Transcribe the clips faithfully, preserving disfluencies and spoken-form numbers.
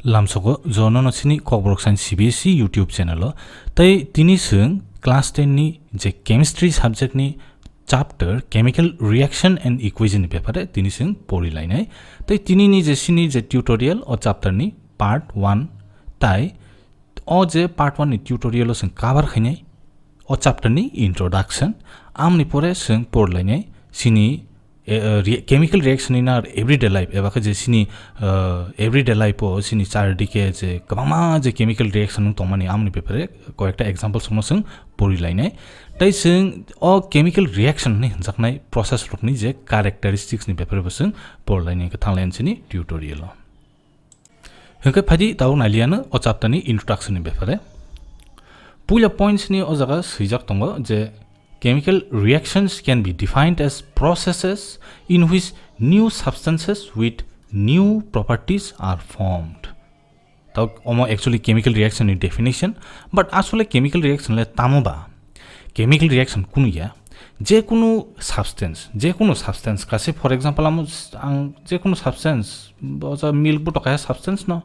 Lamsogo jonono sini Kokborok Science C B S E YouTube channel o. Tai tini chwng class ten ni je chemistry subject ni chapter chemical reaction and equation ni bepare tini chwng pori lainai. Tai tini ni je sini je tutorial o chapter ni part one tai o je part one ni tutorial o chwng cover khainai o chapter ni introduction, amni pore chwng por lainai sini, eh, eh, re-, chemical reaction in our everyday life, eba khe je sini, eh, everyday life o sini chardike je kwbangma je chemical reaction wng tongmani, amni bepare koyekta example sono chwng pori lainai. Tai chwng o chemical reaction hinwi hwnjaknai process rokni je characteristics ni bepare bo chwng por lainai khe thang lainai sini tutorial o. Hwnkhe phaidi tabuk nailiano o chapter ni introduction ni bepare. Puila points ni o jaga swijak tongo je chemical reactions can be defined as processes in which new substances with new properties are formed. Tabuk omo actually chemical reaction ni definition, but asole chemical reaction le tamo ba? Chemical reaction kunu ya, je kunu substance, je kunu substance, kasi for example, amo s-, ang je kunu substance, o ja milk bo to kaisa substance no.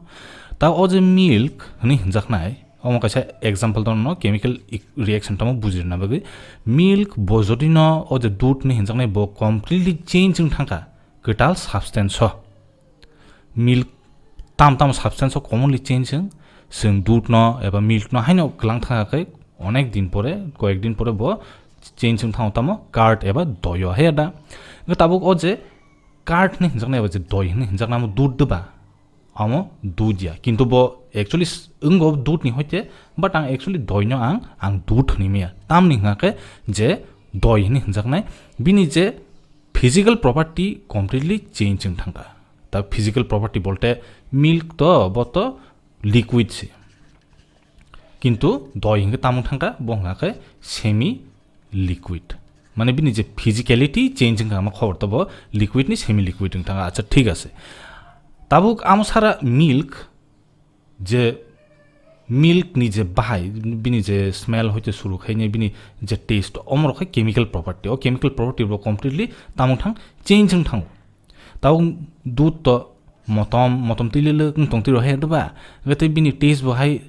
Ta o je milk hwnwi hwnjaknai, omo kaisa example don no chemical e-, reaction tamo bujirna bagwi. Milk bo jodi no o je dudh hwnwi hwnjaknai bo completely change wng thangkha kwtal substance o. Milk tam tam substance o commonly change wng, chwng dudh no eba milk no haino kwlang thangkha khe onek din pore, koyek din pore bo change wng thango tamo curd eba doi o, he da. Hwnkhe tabuk o je curd hwnwi hwnjaknai eba je doi hwnwi hwnjaknai amo dudh de ba? Amo dudh ya, kintu bo actually s-, wngo dudh ni hoite, but ang actually doi no ang, ang dudh hwnwi maya. Tamni hwnka khe je doi hwnwi hwnjaknai bini je physical property completely change wng thangkha. Ta physical property bolte milk to, bo to liquid se. Kintu doi hwnkhe tamo thangkha, bo hwnkha khe semi liquid. Mane bini je physicality change wngkha, ama khobor to bo liquid ni semi liquid wng thangkha. Acha, thik ase. Tabuk amo sara milk, je milk ni je bahai, bini je smell hoite suru khaine, bini je taste, omorok khe chemical property. O chemical property bo completely tamo thang change wng thango. Tabuk dudh to motom, motom twi lele wng tong twi rw hai do ba? Hwnkhe tei bini taste bo hai,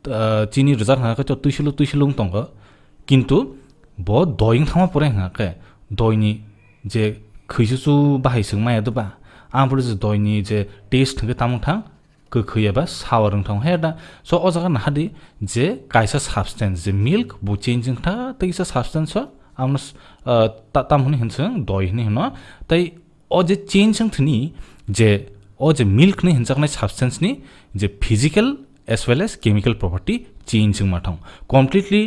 ah, chini rwjak hwnkha khe to twisilo, twisilo wng tongo. Kintu bo doi wng thangma pore hwnkha khe doi ni je khwi chuchu bahai swng maya do ba? Ang pore je doi ni je taste hwnkhe tamo thang kwkhwi eba sour wng thang he da. So o jaga naha di je kaisa substance je milk bo change wng tha tei kisa substance o amno s-, ah, ta-, tam hwnwi hwn swng doi hwnwi hwno. Tei o je change wng thwni je o je milk ni hwnjaknai substance ni je physical as well as chemical property change wngma thang. Completely,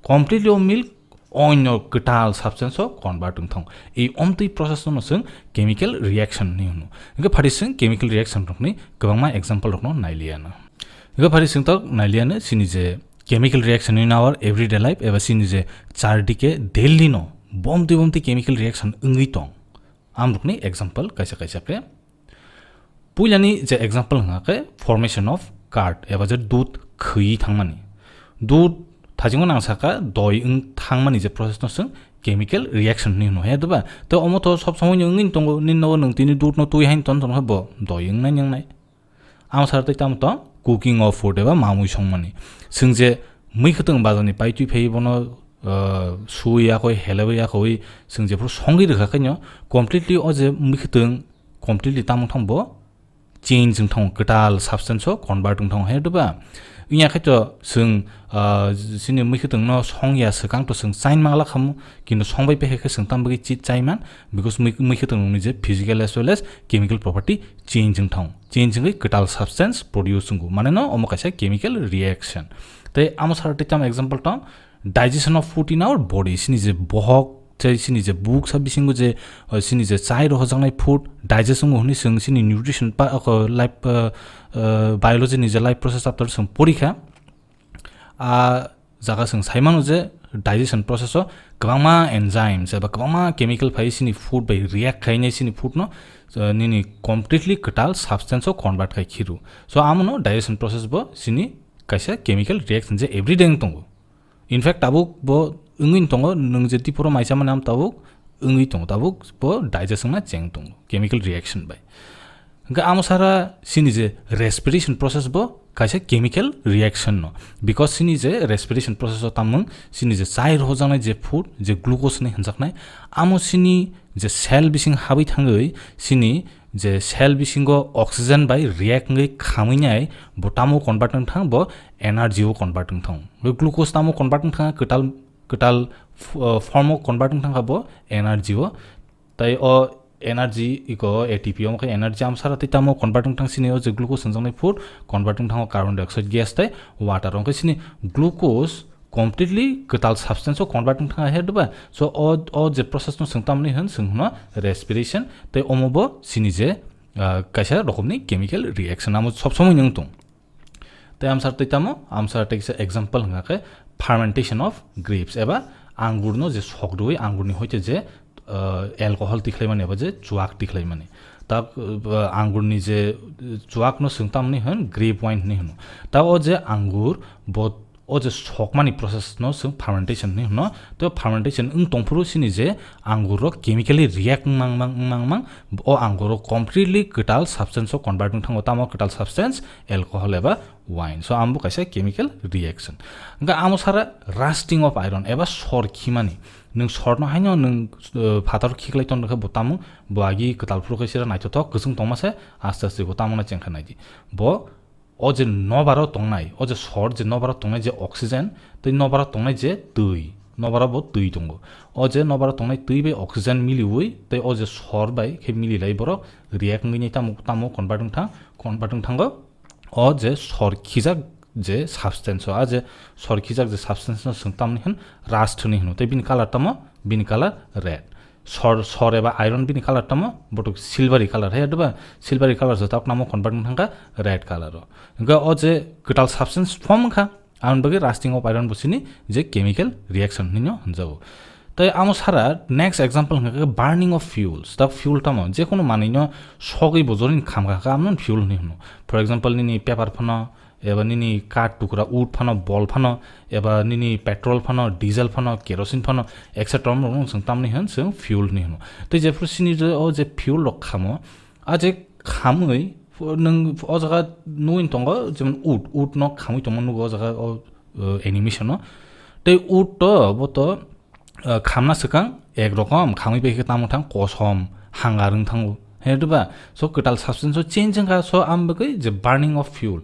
completely o milk onyo kwtal substance o convert wng thang. Ei omtwi process no swng chemical reaction hwnwi hwno. Hwnkhe phari swng chemical reaction rokni kwbangma example rokno nailiyana. Hwnkhe phari swng tok nailiyana sini je chemical reaction in our everyday life eba sini je chardike daily no bomtwi bomtwi chemical reaction wngwi tong. Amrokni example kaisa kaisa khe. Puilani je example hwnka khe formation of curd eba je dudh khwi thangmani. Dudh thajingo nang saka doi wng thangmani je process no swng chemical reaction hwnwi hwno he, doba? Tei omo to sob somoi no wngwi tongo, nini nogo nwng tini dudh no twi hain ton ton khe bo doi wngnai wngnai. Ang sar tei tamo tong cooking of food eba mamui songmani. Swng je mui khwtwng bazar ni pai twi phai bono, uh, sui yakoi, helewi yakoi, swng jephuru songwi rwkha khaino completely o je mui khwtwng completely tamo thang bo change wng thango, kwtal substance o convert wng thango, he doba? Wngya khe to swng, ah, chini mui khwtwng no song ya swkang to swng chain mangla khamu, kintu song bai pekhe khe swng tam bagwi chi-, chai man, because mui, mui khwtwng ni je physical as well as chemical property change wng thango, change wngwi kwtal substance produce wngo, mane no omo kaisa chemical reaction. Tei amo sara tei tamo example tong, digestion of food in our body, chini je bohok, tei chini je buksa bisingo je, uh, chini je chai rohorjaknai food digest wngo hwnwi chwng chini nutrition pa-, uh, life, uh, uh, biology ni je life process chapter chwng porikha. A jaga chwng saimano je digestion process o kwbangma enzymes eba kwbangma chemical phai chini food bai react khainai chini food no, uh, nini completely kwtal substance o convert khai khiru. So amono digestion process bo chini kaisa chemical reaction je everyday wng tongo. In fact, tabuk bo wngwi tongo, nwng je tipuro maisa mani am tabuk wngwi tongo, tabuk bo digest wngna cheng tongo chemical reaction bai. Hwnkhe amo sara chini je respiration process bo kaisa chemical reaction no, because chini je respiration process o tamung chini je chai rohojaknai je food, je glucose hinwi hwnjaknai, amo chini je cell bising habwi thangwi chini je cell bisingo oxygen bai react wngwi khamwi nai bo tamo convert wng thang, bo energy o convert wng thang. Bo glucose tamo convert wng thang, kwtal kwtal f- uh, form o convert wng thang kha bo energy o. Tai o energy iko A T P omo khe energy amsara tei tamo convert wng thang chini o je glucose hwnjaknai food, convert wng thango carbon dioxide gas tei water. Omo khe chini glucose completely kwtal substance o convert wng thang he diba? So o, o je process no chwng tamni hwn, chwng hwno respiration, tei omo bo chini je, ah, kaisa rokomni chemical reaction amo sob somoi wng tong. Tei amsar tei tamo, amsar tei kisa example hwnga khe fermentation of grapes eba angur no je sok rwi angur ni hoite je, uh, alcohol tikhlai mani eba je chuak tikhlai mani. Ta, uh, angur ni je, uh, chuak no chwng tamni hwn grape wine hinwi hwno. Ta o je angur bo o je sokmani process no chwng fermentation hinwi hwno. Tei fermentation wng tongphuru chini je angur rok chemically react wng mang mang, wng mang mang, o angur rok completely kwtal substance o convert wng thango. Tamo kwtal substance? Alcohol eba wine. So, amo bo kaisa chemical reaction. Hwnkhe amo sara rusting of iron eba sor khimani. Nwng sorno haino nwng, uh, phatar khiklai ton rwkhe bo tamo bo agi kwtal phuru khe sira naithothok kwchwng tongma se, aste aste bo tamo no chengkha naidi. Bo o je nobaro tongnai, o je sor je nobaro tongnai je oxygen, tei nobaro tongnai je twi, nobaro bo twi tongo. O je nobaro tongnai twi bai oxygen miliwi, tei o je sor bai khe mililai borok react wngwi tamo, tamo convert wng thang, convert wng thango. O je sor khijak je substance o, a je sor khijak je substance no chwng tamni hwn rust hinwi hwno. Tei bini color tamo? Bini color red. Sor, sor eba iron bini color tamo? Botok silvery color, he, diba? Silvery color se tabuk namo convert wng thangkha red color o. Hwnkhe o je kwtal substance form wngkha, aboni bagwi rusting of iron bo chini je chemical reaction hinwi hwnjago. Tei amo sara next example hwnkha khe burning of fuels. Ta fuel tamo? Jekunu manwino sogwi bo jorin khamkha khe, amno fuel hinwi hwno. For example, nini paper phano, eba nini kath tukra wood phano, bol phano, eba nini petrol phano, diesel phano, kerosene phano, et cetera rok no chwng tamni hwn, chwng fuel hinwi hwno. Tei jephuru chini je, o je fuel rok khamo, a je khamwi, fu-, nwng o jaga nugwi tongo, jemon wood, wood no khamwi tongma nugo o jaga o, o, animation o. Tei wood to, bo to, uh, khamna swkang ek rokom, khamwi bai khe tamo thang kosom, hangar wng thango. He diba? So, kwtal substance o change wngkha, so, am bagwi je burning of fuel,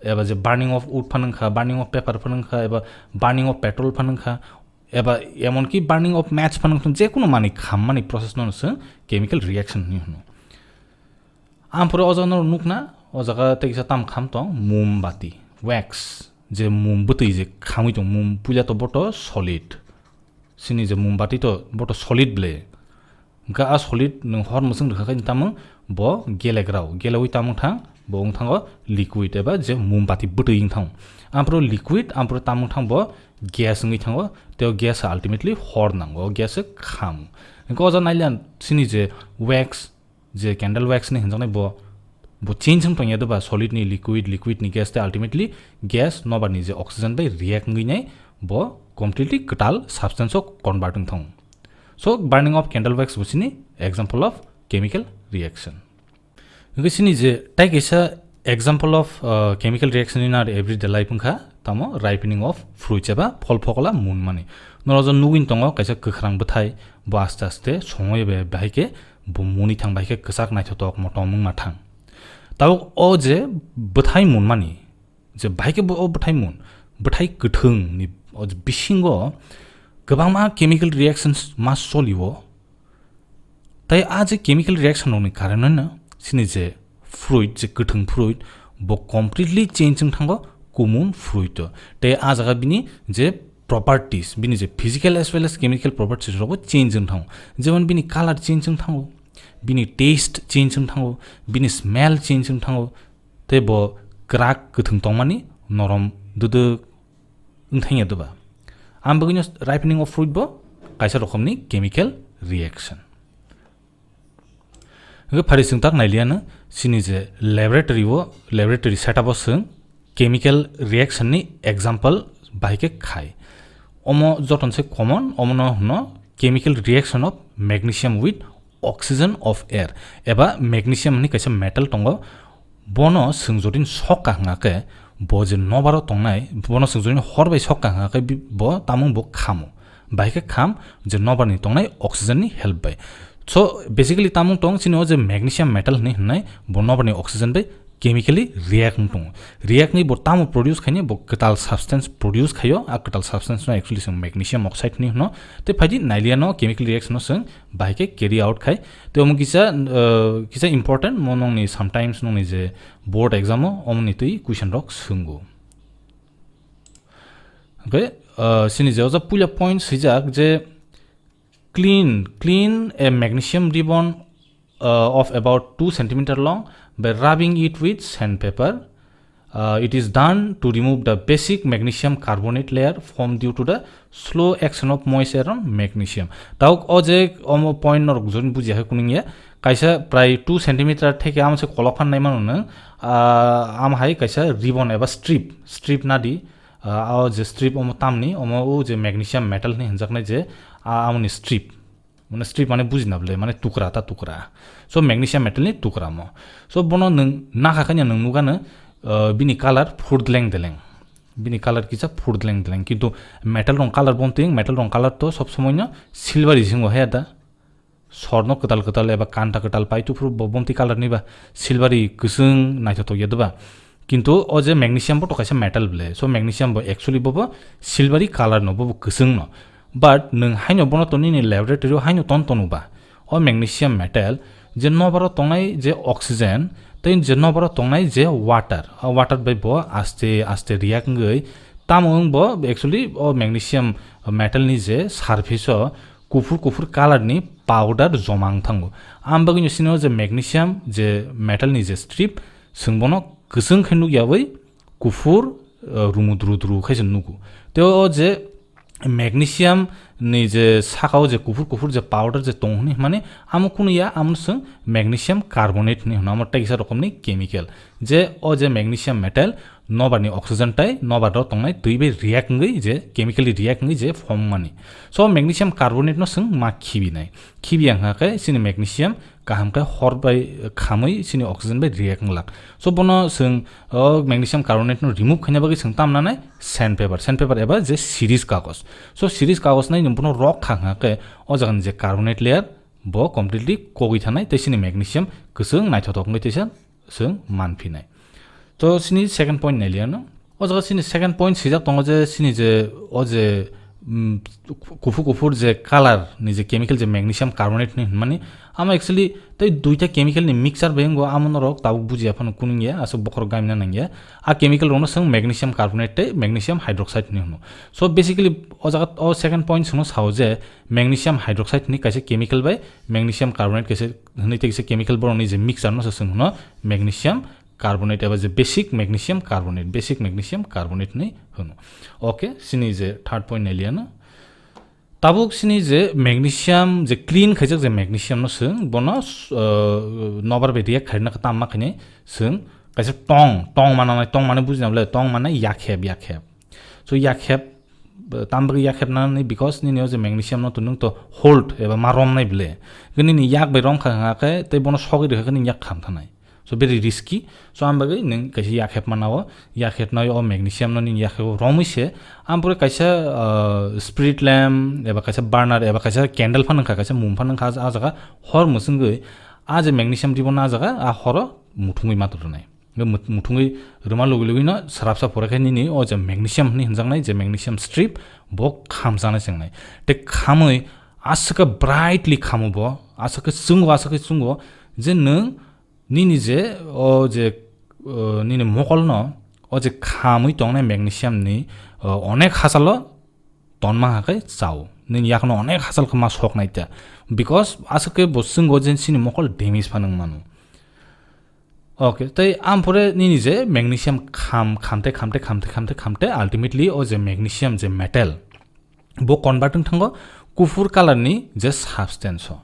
eba je burning of wood phano wngkha, burning of paper phano wngkha, eba burning of petrol phano wngkha, eba emonki burning of match phano wngkha, jekunu manwi khammani process no se chemical reaction hinwi hwno. Ampore o jaga norok nukna, o jaga tei kisa tam kham tong, mombati, wax, je mum bwtwi je khamwi tong, mum puila to boto solid. Chini je mombati to boto solid ble. Hwnkhe a solid nwng hor mwswng rwkha khe tamung bo gelegrao, geleui tamung thang, bo wng thango liquid eba je mombati bwtwi wng thango. Ampore liquid, ampore tamung thang bo gas wngwi thango, tei o gas ultimately hor nango, o gas se kham. Hwnkhe o jaga nailiya chini je wax, je candle wax ni hwnjaknai bo, bo change wng tongya doba, solid ni liquid, liquid ni gas tei ultimately gas nobar ni je oxygen bai react wngwi nai bo completely kwtal substance o convert wng thang. So burning of candle wax bo chini example of chemical reaction. Hwnkhe chini je tai kaisa example of, uh, chemical reaction in our everyday life wngkha tamo ripening of fruits eba phol phokola munmani. Norok je nugwi tongo kaisa kwkhrang bwthai, bo aste aste songwi bai bahai khe bo muni thang, bahai khe kwchak naithotok motom wngma thang. Tabuk o je bwthai munmani, je bahai khe bo o bwthai mun, bwthai kwthwng ni o je bisingo kwbangma chemical reactions ma solio. Tai a je chemical reaction rokni karonoi no chini je fruit, je kwthwng fruit, bo completely change wng thango kumun fruit o. Tai a jaga bini je properties, bini je physical as well as chemical properties rokbo change wng thango. Jemon bini color change wng thango, bini taste change wng thango, bini smell change wng thango, tei bo kwrak kwthwng tongmani norom duduk wng thangya doba. Ang bagwino ripening of fruit bo kaisa rokomni chemical reaction. Hwnkhe phari chwng tak nailiyano chini je laboratory o, laboratory setup o chwng chemical reaction ni example bahai khe khai. Omo joton se common, omono hwno chemical reaction of magnesium with oxygen of air eba magnesium hwnwi kaisa metal tongo. Bono chwng jodin sokka hwnga khe, bo je nobaro tongnai, bono chwng jodin hor bai sokka hwnga khe bi-, bo tamung bo khamo. Bai khe kham je nobarni tongnai oxygen ni help bai. So basically tamung tong chini o je magnesium metal hwnwi hwnnai, bo nobarni oxygen bai chemically react wng tongo. React ni bo tamo produce khaini, bo kwtal substance produce khaio, a kwtal substance no actually chwng magnesium oxide hwnwi hwno. Tei phaidi nailia no chemical reaction no chwng bai khe carry out khai. Tei omo kisa, uh, kisa important, mo nongni sometimes nongni je board exam o omoni twi question rok swnggo. Okay, uh, sini je oja puila point swijak je clean, clean a magnesium ribbon, uh, of about two centimeter long by rubbing it with sandpaper. Uh, it is done to remove the basic magnesium carbonate layer formed due to the slow action of moist air on magnesium. Tawk o je omo point norok joni buji hai kuning ya, kaisa prai two centimeter theke amse kolok phan nai mano nang, uh, am hai kaisa ribbon eba strip, strip nadi, uh, o je strip omo tamni, omo o je magnesium metal ni hinjaknai je, uh, amoni strip. Mane strip mane buji na bwle, mane tukra ta tukra. So magnesium metal ni tukra mo. So bono nwng nakha kanya nwng nugano, uh, bini color phur deleng deleng. Bini color kisa phur deleng deleng. Kintu metal rong color bon ting, metal rong color to sob somoi no silver isingo haya da. Sorno kwtal kwtal eba kanta kwtal pai tu phuru bo bomti color ni ba silver i kwswng naithotok ya da ba. Kintu o je magnesium bo to kaisa metal bwle. So magnesium bo actually bo bo silvery color no, bo bo kwswng no. But nwng haino bono to nini laboratory o haino ton tonu ba. O magnesium metal je nobaro tongnai je oxygen, tei je nobaro tongnai je water. O water bai bo aste aste react wngwi tamo wng bo actually o magnesium metal ni je surface o kuphur kuphur color ni powder joma wng thango. Am bagwi no sino je magnesium je metal ni je strip, chwng bono kwswng khe nukyawi kuphur, uh, rumu dru dru khe se nugo. Tei o je magnesium ni je saka o je kuphur kuphur je powder je tong hwnwi hwnmani, amo kunu ya, amo chwng magnesium carbonate hwnwi hwno, amo tei kisa rokomni chemical. Je o je magnesium metal nobar ni oxygen tai nobar o tongnai twi bai react wngwi je chemically react wngwi je form mani. So magnesium carbonate no chwng ma khibi nai. Khibi ang khe chini magnesium kaham khe hor bai khamwi chini oxygen bai react wng lak. So bono chwng o magnesium carbonate no remove khaina bagwi chwng tam nanai sandpaper, sandpaper eba je series kagos. So series kagos nai nwng bono rok kha hwnkha khe o jaga ni je carbonate layer bo completely kogwi thanai tei chini magnesium kwchwng naithothok wngwi teisa chwng manphinai. To chini second point nailiya no. O jaga chini second point swijak tongo je chini je o je, mm, kuphur kuphur je color ni je chemical je magnesium carbonate ni hwnmani, amo actually tei duita chemical ni mixture bai wngo, amo norok tabuk bujiya phano kunung ya, aswk bokhorok gamina nang ya. A chemical rokno chwng magnesium carbonate tei magnesium hydroxide hinwi hwno. So basically o jaga o second point chwngno sao je magnesium hydroxide hinwi kaisa chemical bai magnesium carbonate kaisa hinwi tei kaisa chemical borokni je mixture no se chwng hwno magnesium carbonate eba je basic magnesium carbonate, basic magnesium carbonate hinwi hwno. Okay, chini je third point nailiya no. Tabuk chini je magnesium, je clean khaijak je magnesium no chwng, bono, uh, nobar bai react khairina khe tamma khainai chwng kaisa tong, tong mana nai, tong mane bujina bole, tong mane yakheb, yakheb. So yakheb, uh, tam bagwi yakheb nani, because nini o je magnesium no to nwng to hold eba ma rom nai bole. Nini yak bai rom kha khe tei bono sogwi rwkha khe nini yak kham thanai. So very risky. So ang bagwi nwng kaisa yakhep manao, yakhep nai o magnesium no nini yakhep o romwi se. Ang pore kaisa, uh, spirit lamp eba kaisa burner eba kaisa candle phan wngkha, kaisa mum phan wngkha, a jaga hor mwswngwi a je magnesium ribo na jaga a horo muthungwi ma rwnai. Be mut-, muthungwi rwma logi logi no srapsa pore khe nini o je magnesium hinwi hwnjaknai je magnesium strip bo khamjaknai chengnai. Tei khamwi aswk brightly khamo bo, aswk chwngo, aswk chwngo je nwng nini je, o je, uh, nini mokolno, o je khamwi tongnai magnesium ni, uh, onek hachalo tonma hakhe chao. Nini yakno onek hachal khe ma soknai ta. Because aswk khe bo chwngo je chini mokol damage phanang mano. Okay, tei ampore nini je magnesium kham, khamte, khamte, khamte, khamte, khamte, ultimately o je magnesium je metal, bo convert wng thango kuphur color ni je substance o.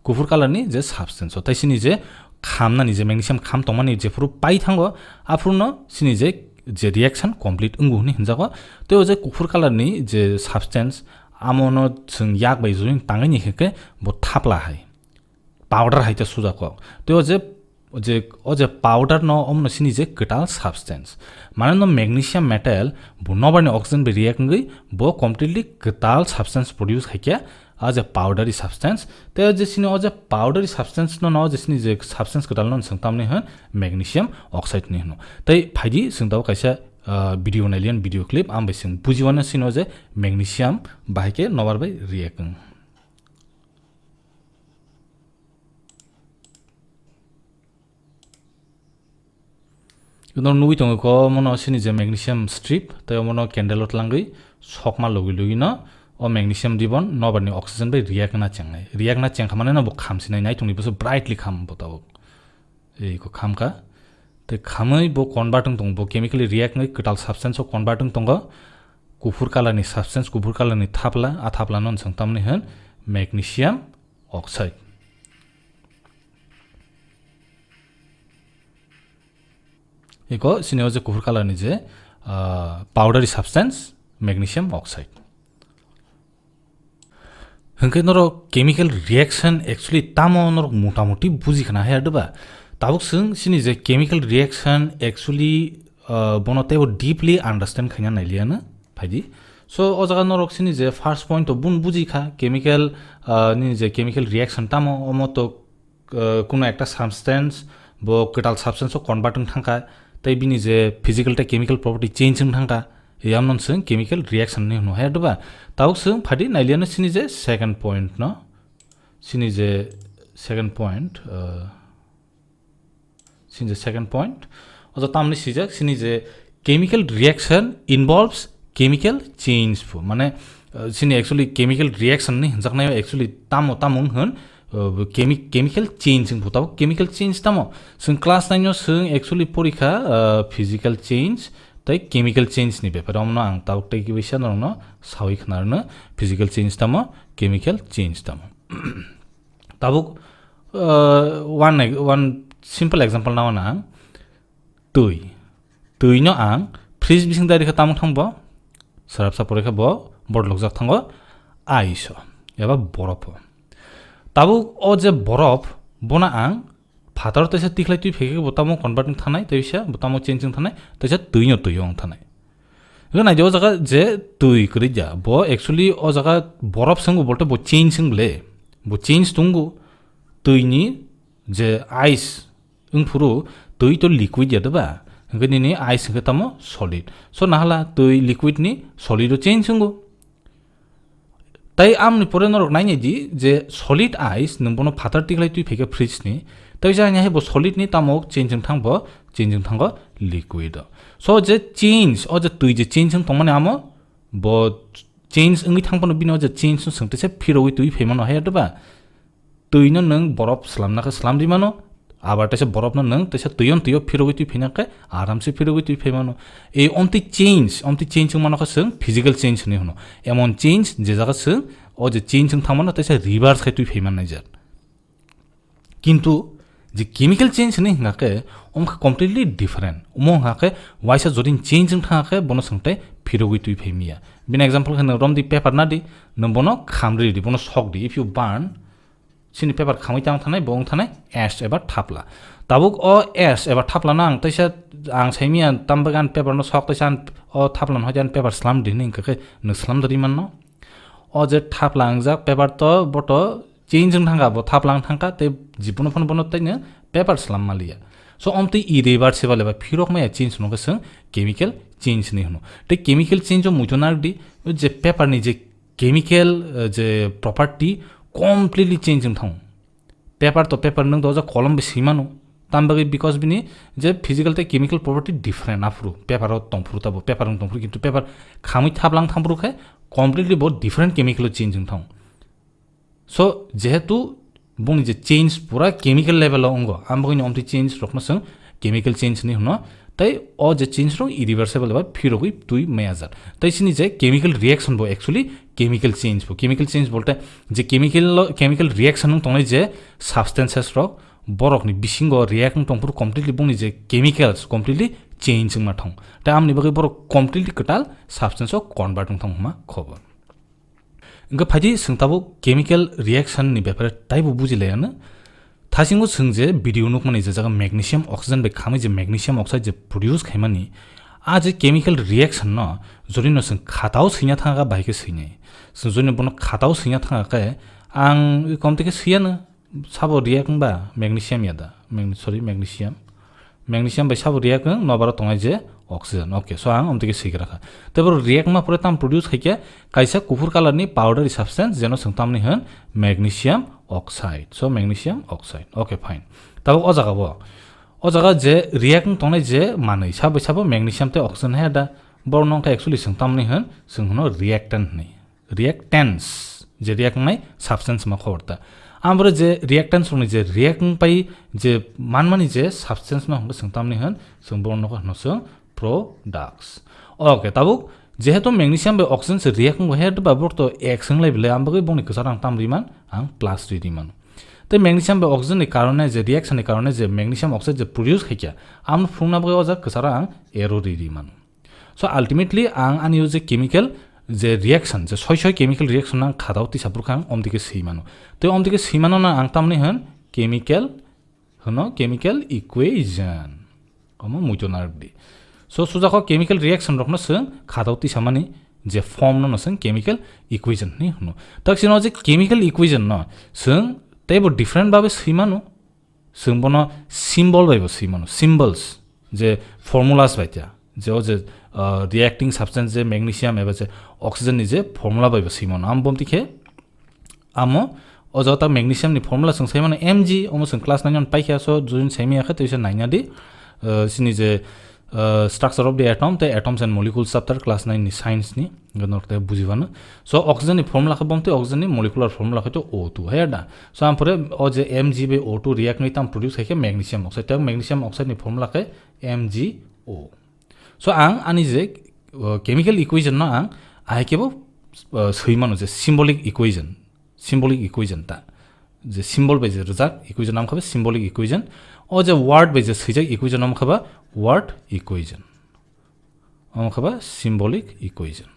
Kuphur color ni je substance o. Tai chini je khamnani je magnesium kham tongmani jephuru pai thango, aphuru no chini je, je reaction complete wngo hwnwi hwnjago. Tei o je kuphur color ni je substance, Amo no chwng yak bai juin tangwi ni hwnkhe bo thapla hai, powder hai ta suja kok. Tei o je, o je, o je powder no omo no sini je kwtal substance. Mane no magnesium metal bo nobar ni oxygen bai react wngwi bo completely kwtal substance produce hai khe, a je powdery substance. Tei o je sini o je powdery substance no, no je sini je substance kwtal no chwng tamni hwn magnesium oxide ni hwno. Tei phaidi chwng tabuk kaisa, ah, video nailian video clip, ang bai chwng bujiwano sini o je magnesium bahai khe nobar bai react wng. Ino nugwi tongo ko, omono sini je magnesium strip, tei omono candle o tlangwi sokma logwi logwi no o magnesium ribon nobar ni oxygen bai react na chengnai. React na chengkha mane no bo khamsinai, nai tongni boso brightly kham bo tabuk. Ei ko khamkha. Tei khamwi bo convert wng tongo, bo chemically react wngwi kwtal substance o convert wng tongo. Kuphur color ni substance, kuphur color ni thapla, a thapla no chwng tamni hwn magnesium oxide. Eko sini o je kuphur color ni je, ah, powdery substance, magnesium oxide. Hwnkhe norok chemical reaction actually tamo norok motamuti buji khna haya diba? Tabuk chwng sini je chemical reaction actually, ah, bono teibo deeply understand khaina nailiyano phaidi. So o jaga norok sini je first point to bun buji kha chemical, ah, ni je chemical reaction tamo, omo to, ah, kuno ekta substance bo kwtal substance o convert wng thangkha, tei bini je physical tei chemical property change wng thangkha, yamno chwng chemical reaction ni hwno haya diba? Tabuk chwng phaidi nailiyano sini je second point no, sini je second point, ah, Sini je second point, oja tamni sijak sini je chemical reaction involves chemical change phu. Mane, uh, sini actually chemical reaction ni hinjaknai actually tamo tamo wng hwn, uh, chemi-, chemical change wng phu. Tabo chemical change tamo? Sing class nine no sing actually porikha, uh, physical change tei chemical change ni bepar. Omno ang tabuk tei kibisa norokno sawi khna rwno physical change tamo, chemical change tamo. Tabuk, uh, one, one simple example nawa na ang. Twi. Twi no ang fridge bising dari khe tamung thang bo. Sarap sapore khe bo bor lokjak thango ice o, eba borof o. Tabuk o je borof, bono ang phatar teisa tikhlai twi phekhe bo tamo convert wng thanai, teisa bo tamo change wng thanai, teisa twi no twi wng thanai. Hwnkhe naidi o jaga je twi kwrwi ya, bo actually o jaga borof swngo bolte bo change wng le, bo change tongo. Twi ni je ice wng phuru twi to liquid ya diba, hwnkhe nini ice hwnkhe tamo solid. So nahala twi liquid ni solid o change wngo. Tai amni pore norok nainai di je solid ice nwng bono phatar tikhlai twi phaikha fridge ni, tai jani hai bo solid ni tamo change wng thang bo, change wng thango liquid o. So je change, o je twi je change wng tongmani amo bo change wngwi thang phano bini o je change no swng teisa phirogwi twi phaimano hai diba? Twi no nwng borof slamna khe slam di mano, abar teisa borof no nwng teisa twi on twi o phirogwi twi phaina khe aram se phirogwi twi phai mano. Ei omtwi change, omtwi change wng mano khe chwng physical change hinwi hwno. Emon change je jaga chwng o je change wng thang mano teisa reverse khai twi phai man nai jak. Kintu je chemical change hinwi hwnkha khe, omo khe completely different. Omo hwnkha khe waisa jodin change wng thang khe bono chwng tei phirogwi twi phai miya. Bini example khe nwng romdi paper na di, nwng bono khamri di, bono sok di. If you burn, Chini paper khamwi tang thanai, bo wng thanai ash eba thapla. Tabuk o ash eba thapla no ang teisa, ang saimia tambagan paper no sok teisa an o thapla no hoijan paper slam di hinwi hwnkha khe nwng slam dadi manno. O je thapla wngjak paper to boto change wng thangkha, bo thapla wng thangkha tei jibono phano bono taino paper slam maliya. So omtwi irreversible eba phirok maya change no khe chwng chemical change hinwi hwno. Tei chemical change o muitu narwk di, o je paper ni je chemical, eh, je property completely change wng thango. Paper to paper nwng doja kolom bai swi mano. Tam bagwi because bini je physical tei chemical property different aphuru. Paper o tongphuru tabo, paper wng tongphuru, kintu paper khamwi thaplang thamphuru khe completely bo different chemical o change wng thango. So, jehetu boni je change pura chemical level o wngo, ang bagwi ni omtwi change rokno chwng chemical change hinwi hwno. Tei o je change rok irreversible eba phirogwi twi maya jak. Tei chini je chemical reaction bo actually chemical change bo. Chemical change bolte je chemical lo, chemical reaction wng tongnai je substances rok, borokni bisingo react wng tongphuru completely bongni je chemicals completely change wngma thang. Tei amni bagwi borok completely kwtal substance o convert wng thang hwnma khobor. Hwnkhe phaidi chwng tabuk chemical reaction ni bepare taibo buji laiya no. Thasingo chwng je video nukmani je jaga magnesium oxygen bai khamwi je magnesium oxide je produce khaimani, a je chemical reaction no jodi no chwng khatao swina thangkha, bahai khe swinai. Chwng jodi no bono khatao swina thangkha khe ang komtwi khe swiyano. Sabo react wngba magnesium ya da? Magn-, sorry, magnesium. Magnesium bai sabo react wng, nobaro tongnai je oxygen. Okay, so ang omtike swigra kha. Tei boro react wngma pore tam produce khaikhe kaisa kuphur color ni powdery substance, jeno chwng tamni hwn magnesium oxide. So magnesium oxide. Okay, fine. Tabuk o jaga bo. O jaga je react wng tongnai je manwi, sabo sabo magnesium tei oxygen hai da. Borok no wngkha actually chwng tamni hwn, chwng hwno reactant hwnwi. Reactants, je react wngnai substance ma khobor ta. Amore je reactants rokni je react wng pai je manmani je substance no hwnba chwng tamni hwn, chwng borok no hwno chwng products. Okay, tabuk jehetu magnesium bai oxygen se react wngwi hai ba borok to X wng lai bile, ang bagwi bongni kwcharo ang tam riman, ang plus ri riman. Tei magnesium bai oxygen ni karone je reaction ni karone je magnesium oxide je produce khaikha, amno phunukna bagwi o jaga kwcharo ang arrow ri riman. So ultimately ang ani o je chemical je reaction, je soi soi chemical reaction ang khatao tisa burkha ang omdike swi mano. Tei omdike swi mano na ang tamni hwn chemical hwno chemical equation. Omo muito narwkdi. So sujakho chemical reaction rokno chwng khatao tisa mani je form no chwng chemical equation hwnwi hwno. Tak sino je chemical equation no chwng teibo different babe swi mano. Chwng bono symbol bai bo swi mano, symbols, je formulas bai ta, je o je, uh, reacting substance je magnesium eba je oxygen ni je formula bai bo swi mano. Am bomti khe amo o jaga ta magnesium ni formula chwng sai mano M G, omo chwng class nine on paikha, so judin sai maya khe tei se naina di, uh, sini je, uh, structure of the atom tei atoms and molecules chapter class nine ni science ni norok tei bujibano. So oxygen ni formula khe bomti oxygen ni molecular formula khe to O two hai da. So ampore o je M G bai O two react ni tam produce khai khe magnesium oxide, tei magnesium oxide ni formula khe M G O. So ang ani je, uh, chemical equation no ang ahai kebo, uh, swi mano je symbolic equation, symbolic equation ta, je symbol bai je rwjak equation, am khabe symbolic equation. O je word bai je swijak equation, am khaba word equation, am khaba symbolic equation.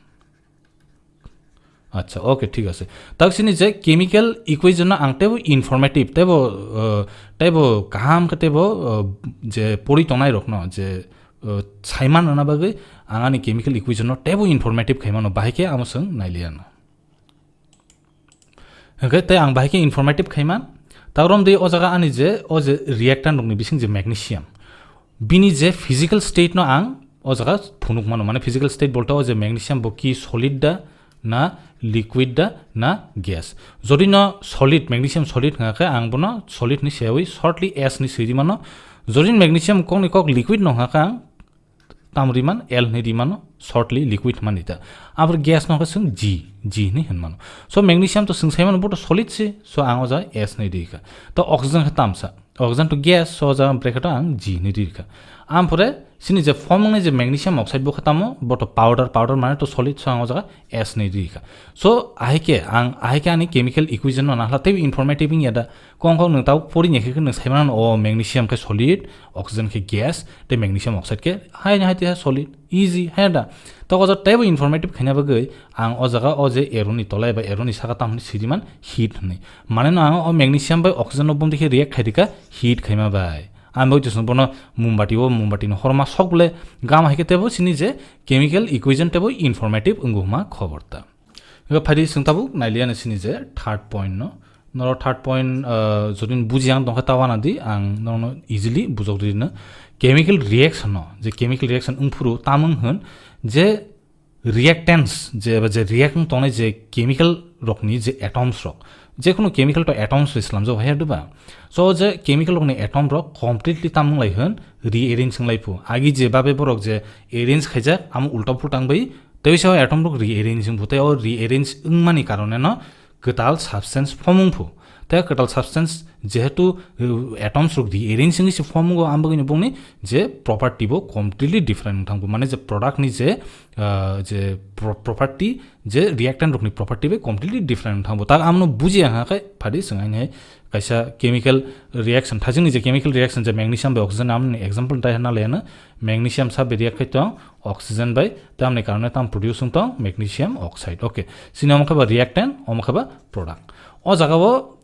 Acha, okay, thik ase. Tak sini je chemical equation no ang tebo informative, tebo, uh, tebo kaham khe tebo, uh, je pori tongnai rok no je, uh, saiman rwna bagwi ang ani chemical equation no tebo informative khaimano, bahai khe amo chwng nailiya no. Hwnkhe tei ang bahai khe informative khaiman. Taurom di o jaga ani je, o je reactant rokni bising je magnesium, bini je physical state no ang o jaga phunuk mano, mane physical state bolte o je magnesium bo ki solid da na liquid da na gas. Jodi no solid, magnesium solid hwnga khe ang bono solid ni sewi shortly S ni swi di mano. Jodi magnesium kok ni kok liquid no hwnga khe ang tam ri man, L hwnwi ri mano, shortly liquid hwnmani ta. Aboni gas no khe chwng G, G hwnwi hwn mano. So magnesium to chwng sai mano bo to solid se, so ang o jaga S hwnwi ri kha. To oxygen khe tamsa, oxygen to gas, so o jaga bracket o ang G hwnwi ri kha. Ampore sini je form wngnai je magnesium oxide bo khe tamo, bo to powder, powder mane to solid, so ang o jaga S hwnwi ri kha. So ahai khe ang, ahai khe ani chemical equation no nahla teibo informative wngya da. Kong kong nwng tabuk pori ni khe nwng sai mano, o magnesium khe solid, oxygen khe gas, tei magnesium oxide khe hai hai tei hai solid, easy, hai da. To o jaga teibo informative khaina bagwi ang o jaga o je arrow ni tolai ba arrow ni saka tam hwnwi sidi man heat hwnwi. Mane no ang o magnesium bai oxygen no bumdi khe react khai dikha heat khaima bai. Ang bai tisung bono mombati o, mombati ni horma sok bole gam hai khe teibo sini je chemical equation teibo informative wngo hwnma khobor ta. Eba phaidi chwng tabuk nailiya ni sini je third point no. Noro third point, uh, jodi buji ang tongkha ta wana di, ang nono easily bujok di no. Chemical reaction no, je chemical reaction wngphuru tamung hwn je reactants, je, eba je react wng tongnai je chemical rokni je atoms rok, je kunu chemical to atoms bai slamjak hai diba. So je chemical rokni atom rok completely tamung lai hwn rearrange wng lai phu. Agi je babe borok je arrange khaijak, amo ulta pulta wng bai tei se o atom rok rearrange wng phu, tei o rearrange wngmani karone no kwtal substance form wng phu. Tei kwtal substance jehetu, uh, atoms rok rearrange wngwi se form wngo, ang bagwino bongni je property bo completely different wng thango, mane je product ni je, uh, je pro-, property, je reactant rokni property bai completely different wng thango. Tak amno bujiya hwnka khe phadi chwng aini hai kaisa chemical reaction, thajini je chemical reaction je magnesium bai oxygen, amni example tai hwnna laiano, magnesium sa bai react khai tong oxygen bai, tamni karone tam produce wng tong magnesium oxide. Okay, chini omo khe ba reactant, omo khe ba product. O jaga o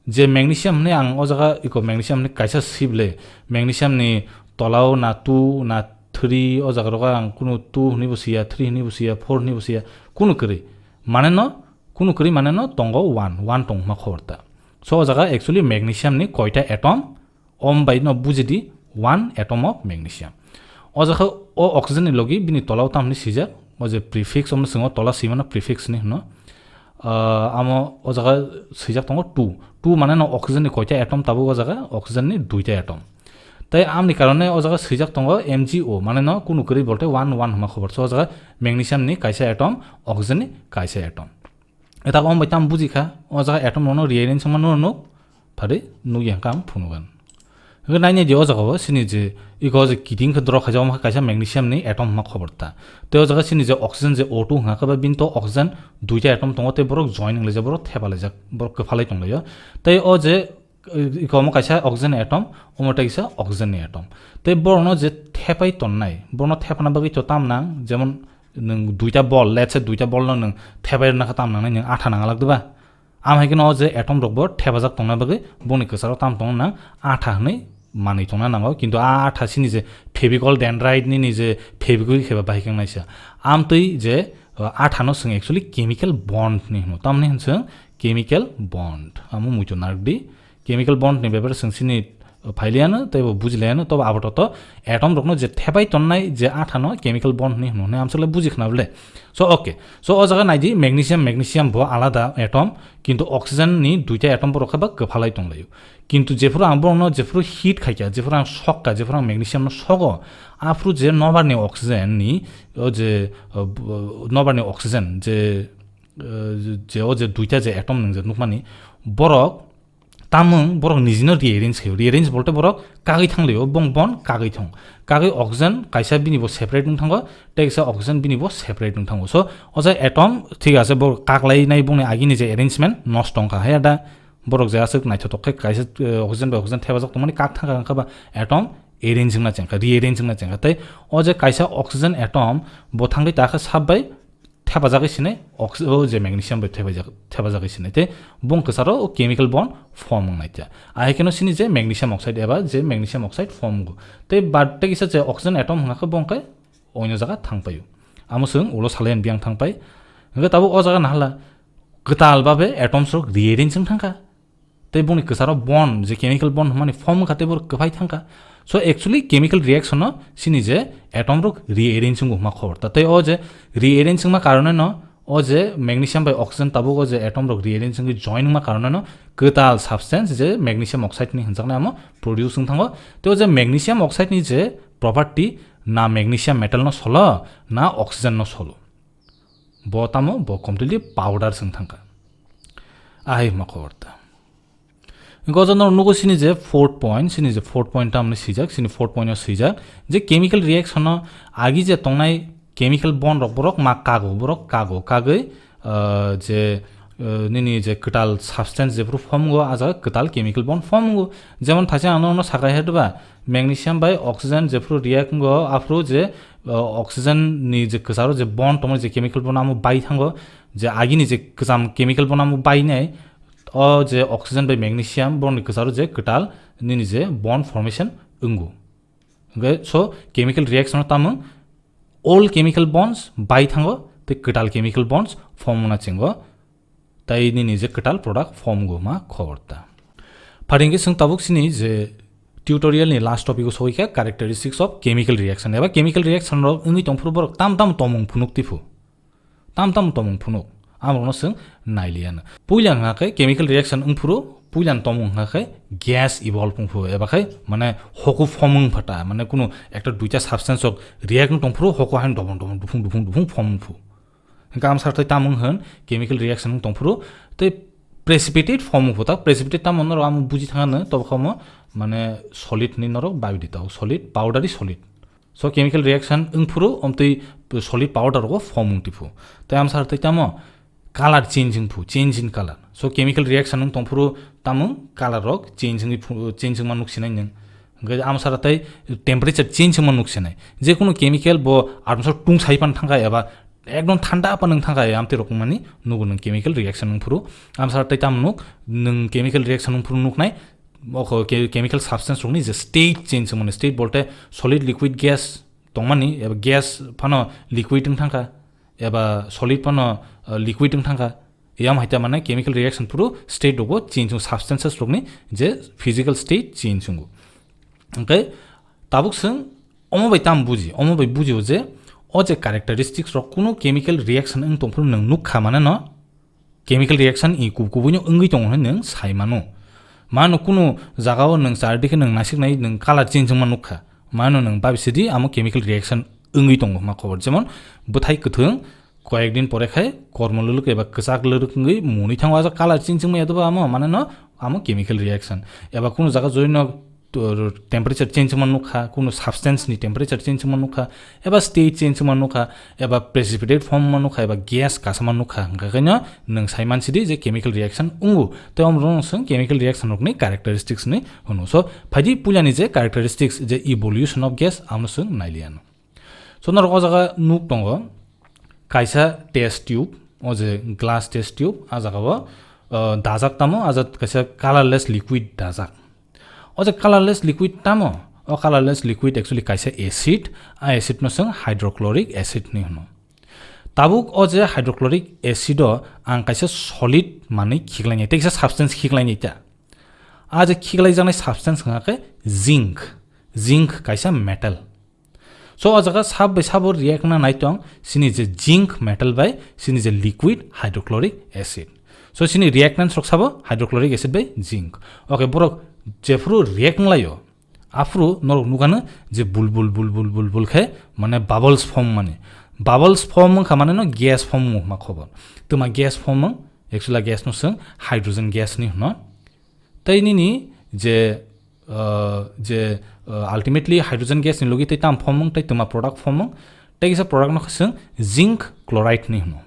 je magnesium hwnwi ang o jaga iko magnesium hwnwi kaisa sibile, magnesium ni tolao na two na three, o jaga rogo ang kunu two hwnwi bo siya, three hwnwi bo siya, four hwnwi bo siya, kunu kwrwi. Mane no, kunu kwrwi mane no tongo one, one tongma khobor ta. So o jaga actually magnesium ni koita atom, om bai no buji di, one atom of magnesium. O jaga o oxygen ni logi bini tolao tam hwnwi sijak, o je prefix, omno swngo tola swimano prefix ni hwno. Ah, amo o jaga swijak tongo two. Two mane no oxygen ni koita atom tabuk o jaga? Oxygen ni duita atom. Tai amni karone o jaga swijak tongo M G O, mane no kunu kwrwi bolte one one hwnma khobor. So o jaga magnesium ni kaisa atom, oxygen ni kaisa atom. Eta om bai tam buji kha, o jaga atom rono rearrange wngma no nuk, phari nukya hwnka ang phunugan. Hwnkhe nainai di o jaga o sini je iko je kiting khe drok khaijak, omo khe kaisa magnesium ni atom hwnma khobor ta. Tei o jaga sini je oxygen je O two hwnka khe ba bini to oxygen duita atom tongo tei borok join wnglaijak, borok thepalaijak, borok kwphalai tonglaio. Tei o je, eh, iko omo kaisa oxygen atom, omo tei kaisa oxygen ni atom. Tei borokno je thepai tonnai, borokno thepana bagwi to tam nang, jemon nwng duita bol, let's say duita bol no nwng thepai rwna khe tam nangnai, nwng atha nang alag diba? Am hai kheno o je atom rok bo thepajak tongna bagwi boni kwcharo tam tongna nang, atha hwnwi manwi tongna nango, kintu a atha sini je Fevicol dendrite nini je Fevikwik kheba bahai khe wngnaisa. Amtwi je, uh, atha no chwng actually chemical bond ni hwno, tamni hwn chwng chemical bond. Amo muitu narwk di, chemical bond ni bepare chwng sini phailiano, tei bo bujiliano, tobo abo toto atom rokno je thepai tonnai je atha no chemical bond hinwi hwnwi amsole buji khna bole. So, okay. So, o jaga naidi magnesium, magnesium bo alada atom, kintu oxygen ni duita atom borok khe ba kwphalai tonglaio. Kintu jephuru ang borokno jephuru heat khaikha, jephuru ang sokka, jephuru ang magnesium no sogo, aphuru je nobar ni oxygen ni, o je, uh, b-, nobar ni oxygen je, uh, je o je duita je atom nwng je nukmani, borok tamung borok nijino rearrange khaio. Rearrange bolte borok kagwi thanglaio, bong bon kagwi thang. Kagwi oxygen kaisa bini bo separate wng thango, tei kaisa oxygen bini bo separate wng thango. So, o jaga atom, thik ase, borok kaklainai bongni agini je arrangement nosto wngkha. Haya da borok je aswk naithotok khe kaisa, eh, oxygen bai oxygen thepajak tongmani kak thangkha, wngkha ba atom arrange wngna chengkha, rearrange wngna chengkha. Tei o je kaisa oxygen atom bo thangwi ta khe sap bai thepajagwi sinai, ox-, o je magnesium bai thepajak-, thepajagwi sinai, tei bong kwcharo o chemical bond form wngnai ta. Ahai kheno sini je magnesium oxide eba je magnesium oxide form wngo. Tei but tei kisa je oxygen atom hwnga khe bong khe oino jaga thangpaio. Amo chwng ulo salayan biyang thangpai. Hwnkhe tabuk o jaga nahala kwtal babe atoms rok rearrange wng thangkha. Tei boni kwcharo bond, je chemical bond hwnmani form wngkha, tei borok kwphai thangkha. So, actually, chemical reaction no sini je atom rok rearrange wngma khobor ta. Tei o je rearrange wngma karone no, o je magnesium bai oxygen tabuk o je atom rok rearrange wngwi join wngma karone no kwtal substance je magnesium oxide ni hwnjaknai amo produce wng thango. Tei o je magnesium oxide ni je property, na magnesium metal no solo, na oxygen no solo. Bo tamo, bo completely powder wng thangkha. Ahai wngma khobor ta. Hwnkhe o jaga norok nugo sini je fourth point, sini je fourth point tamni swijak, sini fourth point o swijak je chemical reaction o agi je tongnai chemical bond rok borok ma kago, borok kago, kagwi, ah, je, ah, nini je kwtal substance jephuru form wngo, ah jaga kwtal chemical bond form wngo. Jemon thaisa ang norokno sakha hai diba, magnesium bai oxygen jephuru react wngo, aphuru je, ah, oxygen ni je kwcharo je bond tongmani je chemical bond amo bai thango, je agini je kwcham chemical bond amo bai nai, o je oxygen bai magnesium borokni kwcharo je kwtal nini je bond formation wngo. Hwnkhe so chemical reaction o tamung all chemical bonds bai thango tei kwtal chemical bonds form wngna chengo, tai nini je kwtal product form wngma khobor ta. Pharingkhe chwng tabuk sini je tutorial ni last topic o sogwi kha characteristics of chemical reaction eba chemical reaction rok wngwi tongphuru borok tam tam tomung phunuk tiphu. Tam tam tomung phunuk, amrokno chwng nailiyano. Puila wngkha khe chemical reaction wngphuru, puila tomung wngkha khe gas evolve wngphuru, eba khe mane hoku formung phata, mane kunu ekta duita substance rok react wng tongphuru, hoku haino dobon dobon, duphung duphung, duphung form wngphu. Hwnkhe amsar tei tamung hwn chemical reaction wng tongphuru, tei Precipitate form wngphu tak, precipitate tamo norok amo buji thangano, tobo kha omo mane solid ni norok babi di tao, solid, powdery solid. So chemical reaction wngphuru omtwi solid powder rogo form wngtiphu. Tai amsar tei tamo color change wngphu, change in color. So chemical reaction wng tongphuru tamo color rok change wngwi phu-, change wngma nuksinai nwng. Hwnkhe amsara tei temperature change wngma nuksinai. Jekunu chemical bo atmosphero tungsai pan thangkha eba ekdom thanda pan wng thangkha, amtwi rok wngmani nugo nwng chemical reaction wngphuru. Amsara tei tamo nuk, nwng chemical reaction wngphuru nuknai, o kho ke-, chemical substance rokni je state change wngmani, state bolte solid, liquid, gas tongmani, eba gas phano liquid wng thangkha, eba solid phano, uh, liquid wng thangkha. Eyam haita mane chemical reaction phuru state rogo change wngo, substances rokni je physical state change wngo. Hwnkhe tabuk swng omo bai tam buji, omo bai bujio je o je characteristics rok kunu chemical reaction wng tongphuru nwng nukha mane no chemical reaction i kub-, kubuino wngwi tongo hwnwi nwng sai mano. Mano kunu jagao nwng chardikhe nwng nasiknai nwng color change wngma nukha. Mano nwng babisidi amo chemical reaction wngwi tongo hwnma khobor. Jemon bwthai kwthwng koyek din pore khai kormo lwlwk eba kwchak lwlwk wngwi mwnwi thango, aja color change wngmaya doba amo, mane no amo chemical reaction. Eba kunu jaga joino to-, temperature change wngma nukha, kunu substance ni temperature change wngma nukha, eba state change wngma nukha, eba precipitate form wngma nukha, eba gas kasama nukha, hwnkha khe no nwng sai mansidi je chemical reaction wngo. Tei omo rokno chwng chemical reaction rokni characteristics hinwi hwno. So, phaidi puilani je characteristics, je evolution of gas, amo chwng nailiya no. So, norok o jaga nuk tongo kaisa test tube, o je glass test tube, a jaga o, uh, dajak tamo, a jaga kaisa colorless liquid dajak. O je colorless liquid tamo, o colorless liquid actually kaisa acid, a acid no chwng hydrochloric acid hinwi hwno. Tabuk o je hydrochloric acid o ang kaisa solid manwi khiklainai, tei kaisa substance khiklainai ta. A je khiklaijaknai substance wngkha khe zinc, zinc kaisa metal. So, o jaga sab bai sabo react wngna naitong, sini je zinc metal bai sini je liquid hydrochloric acid. So, sini reactants rok sabo hydrochloric acid bai zinc. Okay, borok jephuru react wnglaio, aphuru norok nukano je bul bul bul bul bul bul khe mane bubbles form mani. Bubbles form wngkha mane no gas form wngma khobor. Twma gas form wng, actually gas no chwng hydrogen gas ni hwno. Tei nini je, uh, je, uh, ultimately hydrogen gas ni logi tei tam form wng, tei twma product form wng, tei kisa product no chwng zinc chloride ni hwno.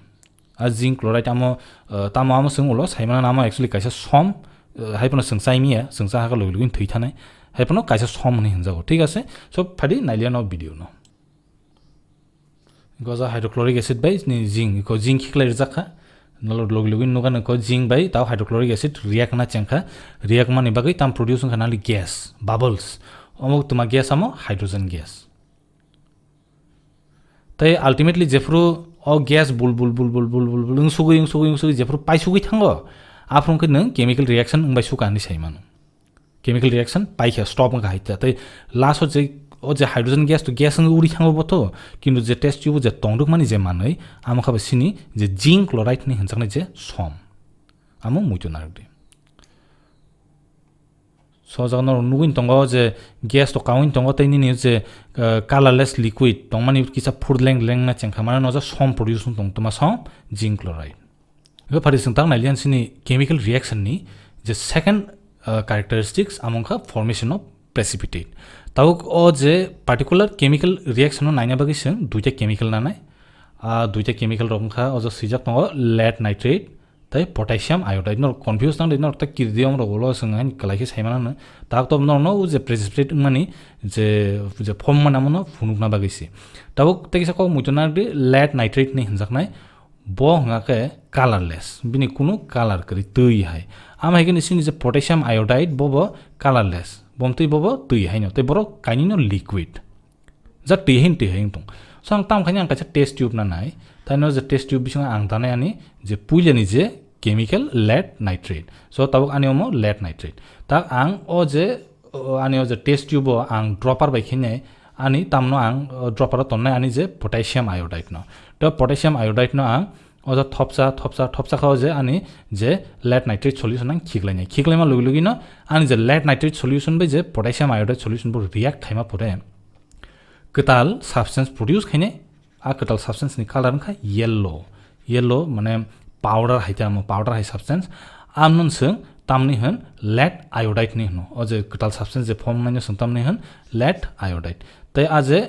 A zinc chloride amo, uh, tamo amo chwng ulo saimano amo actually kaisa som, uh, hai phano chwng chai miya, chwng cha hakhe logi logi thwi thanai, hai phano kaisa som hinwi hwnjago, thik ase? So, phadi nailiya no video no. Goja hydrochloric acid bai ni zinc, ko zinc khiklai rijak kha. Nolo logi logi nuga nang ko zinc bai tao hydrochloric acid react na chengkha. React mani bagwi tam produce wngkha nali gas, bubbles. Omo twma gas amo hydrogen gas. Tei ultimately jephuru o gas bul bul bul bul bul bul bul wng sugwi, wng sugwi, wng sugwi jephuru pai sugwi thango, aphuru khe nwng chemical reaction wngbai suka hinwi sai mano. Chemical reaction paikha, stop wngkha hai ta. Tei last o je, o je hydrogen gas to gas wngwi uri thango bo to, kintu je test tube o je tongdwkmani je manwi, amo kha bo sini je zinc chloride ni hwnjaknai je som. Amo muitu narwk di. So, o jaga norok nugwi tongo je gas to kaui tongo, tei nini je, eh, colorless liquid tongmani kisa phur leng leng na chengkha, mane no ja som produce wng tong toma som zinc chloride. Bo phari chwng tak nailiya sini chemical reaction ni je second, uh, characteristics, amo wngkha formation of precipitate. Tabuk o je particular chemical reaction no naina bagwi chwng duita chemical nanai. Ah, duita chemical rok wngkha, o je swijak tongo lead nitrate tei potassium iodide. Norok confuse nang di, norok ta kirdi om rok ulo chwng hain kwlai khe sai mano. Tak to norok no o je precipitate wngmani je, je form mani amo no phunukna bagwi se. Tabuk tei kisa kok muitu narwk di, lead nitrate ni hwnjaknai. Bo hwnga khe colorless, bini kunu color kwrwi, twi hai. Amo hai khe ni sini je potassium iodide, bo bo colorless, bo twi bo bo twi hai no, tei borok kainwi no liquid. Ja twi hai, twi hai wng tong. So ang tam khaini ang kaisa test tube na nai, tai no je test tube bisingo ang tanai ani je puilani je chemical lead nitrate. So tabuk ani omo lead nitrate. Tak ang o je, o ani o je test tube o ang dropper bai khainai, ani tamno ang, o, dropper o tonnai ani je potassium iodide no. To potassium iodide no ang o je thopsa, thopsa, thopsa kha o je ani je lead nitrate solution ang khiklainai. Khiklaima logi logi no ani je lead nitrate solution bai je potassium iodide solution bo react khaima pore kwtal substance produce khainai. A kwtal substance ni color wngkha yellow. Yellow mane powder hai tamo, powder hai substance. Amno chwng tamni hwn lead iodide ni hwno. O je kwtal substance je form naino chwng tamni hwn lead iodide. Tei a je,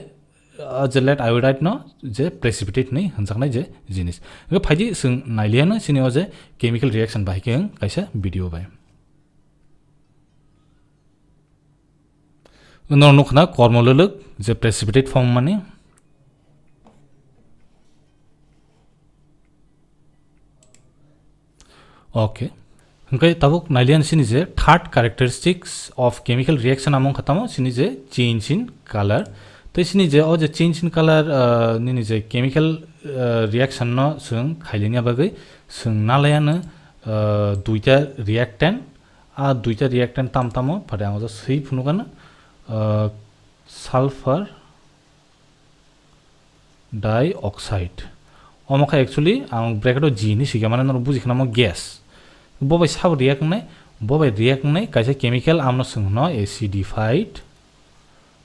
a je lead iodide no je precipitate ni hwnjaknai je jinis. Hwnkhe phaidi chwng nailiya no chini o je chemical reaction bahai khe wng kaisa video bai. Norok nukha na kormo lwlwk je precipitate form mani. Okay. Hwnkhe tabuk nailiya sini je third characteristics of chemical reaction among khatamo sini je change in color. Tei sini je o je change in color, ah, nini je chemical, ah, reaction no chwng khailini bagwi chwng nalaiano, ah, duita reactant. A duita reactant tam tamo, phaidi ang o jaga swi phunukano, ah, sulfur dioxide. Omo khe actually ang bracket o G hinwi swikha, mane norok buji khna mo gas. Bo bai sabo react wngnai, bo bai react wngnai kaisa chemical, amno chwng hwno acidified